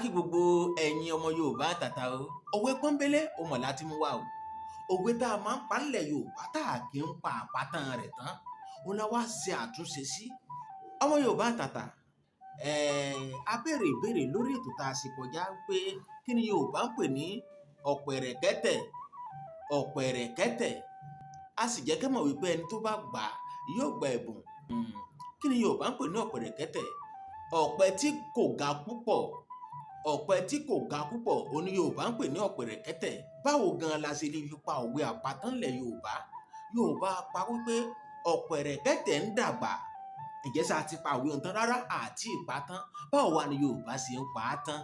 Kí gbogbo ẹ̀yin ọmọ Yorùbá àtàtà o. Òwe pọ́nbélé o mọ̀ láti mú wá o. Òwe tá a máa ń pa nílẹ̀ Yorùbá tá a kì í pa àpátán rẹ̀ tán, ó la wá ṣe àtúnṣe sí. Ọmọ Yorùbá àtàtà, a béèrè ìbéèrè lórí ètò tá a ṣe kọjá pé kí ni Yorùbá ń pè ní ọ̀pẹ̀rẹ̀kẹ́tẹ̀? Ọ̀pẹ̀rẹ̀kẹ́tẹ̀. A sì jẹ́ kẹ́ mọ̀ wípé ẹni tó bá gbà á yóò gba ẹ̀bùn. Kí ni Yorùbá ń pè ní ọ̀pẹ̀rẹ̀kẹ́tẹ̀? Ọ̀pẹ tí kò ga púpọ̀, ọ̀pẹ tí kò ga púpọ̀ òun ni Yorùbá ń pè ní ọ̀pẹ̀rẹ̀kẹ́tẹ̀. Báwo gan la ṣe lè fi pa òwe àpatán ńlẹ̀ Yorùbá? Yorùbá pa wípé ọ̀pẹ̀rẹ̀kẹ́tẹ̀ ń dàgbà. Ǹjẹ́ ṣá ti pa òwe tán? Rárá, àti ìpa tán. Báwo wá ni Yorùbá ṣe ń pa á tán?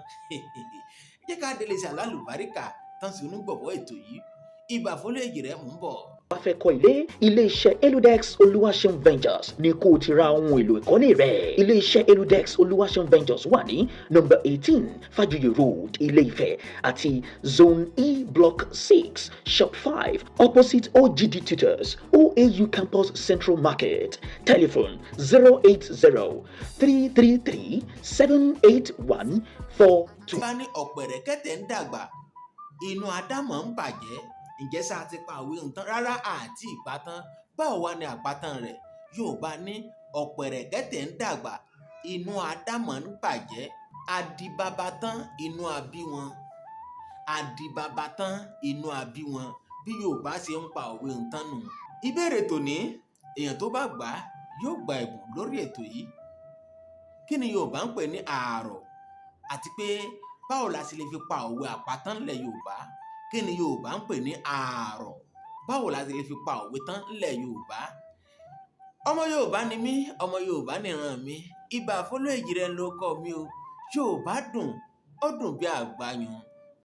Jẹ́ ká délé sí alálùbáríkà tán sí onígbọ̀wọ́ ètò yìí. Ìbà fọlẹ́jì rẹ̀, mò ń bọ̀. Bá fẹ́ kọ́ ilé, ilé-iṣẹ́ Eludex Olúwaṣeun Ventures ní kó o ti ra ohun èlò ìkọ́lé rẹ̀. Ilé-iṣẹ́ Eludex Olúwaṣeun Ventures wà ní number 18 Fájuyì Road, Ilé-Ifẹ̀, àti Zone E, Block 6, Shop 5, opposite OGD Tutors, OAU Campus, Central Market. Telephone 08033378142. Bá ní ọ̀pẹ̀rẹ̀kẹ́tẹ̀ ń dàgbà, inú adámọ̀ ń bàjẹ́. Ǹjẹ́ ṣá ti pa òwe tán? Rárá, àti ìpa tán. Báwo wá ni àpatán rẹ̀? Yorùbá ní ọ̀pẹ̀rẹ̀kẹ́tẹ̀ ń dàgbà, inú adámọ̀ ń bàjẹ́. Adibaba tán, inú abí wọn. Adibaba tán, inú abí wọn. Bí Yorùbá ṣe ń pa òwe tán nù. Ìbéèrè tòní, èèyàn tó bá gbà á yóò gba ẹ̀bùn lórí ètò yìí. Kí ni Yorùbá ń pè ní ààrọ̀, àti pé báwo la ṣe lè fi pa òwe àpatán ńlẹ̀ Yorùbá? Kí ni Yorùbá ń pè ní ààrọ̀? Báwo la ṣe lè fi pa òwe tán ńlẹ̀ Yorùbá? Ọmọ Yorùbá ni mí, ọmọ Yorùbá nìran mi. Ibà fọlọ́ èjì rẹ̀ ló kọ́ mi o. Yorùbá dùn, ó dùn bí àgbàyàn.